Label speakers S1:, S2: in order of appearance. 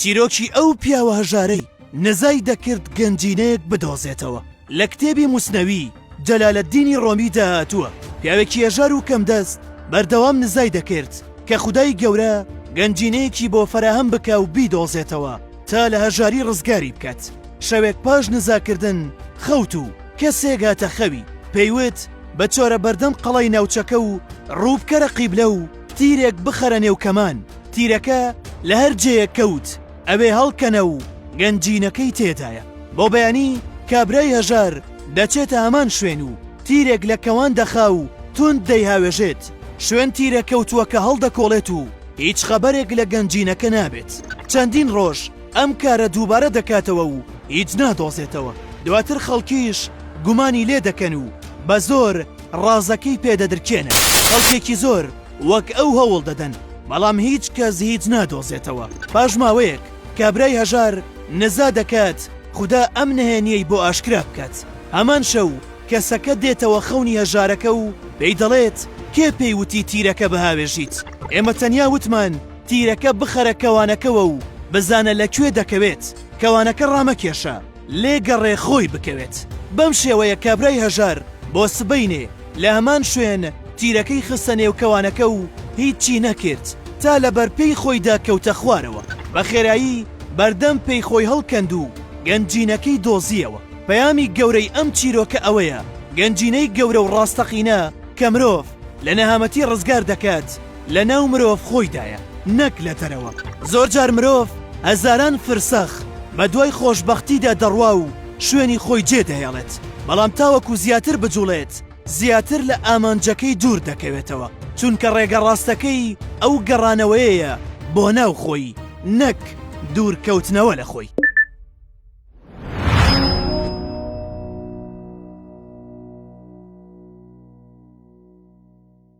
S1: چیرۆکی ئەو پیاوە هەژارەی نزای دەکرد گەنجینەیەک بدۆزێتەوە. لە کتێبی موسنەوی جەلالەدینی ڕۆمیدا هاتووە، پیاوێکی هەژار و کەمدەست بەردەوام نزای دەکرد کە خودای گەورە گەنجینەیەکی بۆ فەراهەم بکا و بیدۆزێتەوە تا لە هەژاری ڕزگاری بکات. شەوێک پاش نزاکردن خەوت و کەسێک هاتە خەوی، پێی وت، بچۆرە بەردەم قەڵای ناوچەکە و ڕووبکەرە قیبلە و تیرێک بخەرە نێو کەمان، تیرەکە لە هەر جێیەک کەوت ئەوێ هەڵکەنە و گەنجینەکەی تێدایە. بۆ بەیانی کابرای هەژار دەچێتە هەمان شوێن و تیرێک لە کەوان دەخا و توند دەیهاوێژێت، شوێن تیرە کەوتووەکە هەڵدەکۆڵێت و هیچ خەبەرێک لە گەنجینەکە نابێت. چەندین ڕۆژ ئەم کارە دووبارە دەکاتەوە و هیچ نادۆزێتەوە. دواتر خەڵکیش گومانی لێ دەکەن و بە زۆر ڕازەکەی پێ دەدرکێنن. خەڵکێکی زۆر وەک ئەو هەوڵ دەدەن، بەڵام هیچ کەس هیچ نادۆزێتەوە. پاش ماوەیەک کابرای هەژار نزا دەکات خودا ئەم نهێنییەی بۆ ئاشکرا بکات. هەمان شەو کەسەکە دێتەوە خەونی هەژارەکە و پێی دەڵێت، کێ پێی وتی تیرەکە بهاوێژیت؟ ئێمە تەنیا وتمان تیرەکە بخەرە کەوانەکەوە و بزانە لە کوێ دەکەوێت، کەوانەکە ڕامەکێشە، لێگەڕێ خۆی بکەوێت. بەم شێوەیە کابرای هەژار بۆ سبەینێ لە هەمان شوێن تیرەکەی خستە نێو کەوانەکە و هیچی نەکرد تا لەبەر پێی خۆیدا کەوتە خوارەوە. بە خێرایی بەردەم پێی خۆی هەڵکەند و گەنجینەکەی دۆزییەوە. پەیامی گەورەی ئەم چیرۆکە ئەوەیە، گەنجینەی گەورە و ڕاستەقینە کە مرۆڤ لە نەهامەتی ڕزگار دەکات، لە ناو مرۆڤ خۆیدایە نەک لە دەرەوە. زۆرجار مرۆڤ هەزاران فرسەخ بە دوای خۆشبەختیدا دەڕوا و شوێنی خۆی جێ دەهێڵێت، بەڵام تاوەکو زیاتر بجوڵێت زیاتر لە ئامانجەکەی دوور دەکەوێتەوە، چونکە ڕێگە ڕاستەکەی ئەو گەڕانەوەیەیە بۆ ناو خۆی نەک دوورکەوتنەوە لە خۆی.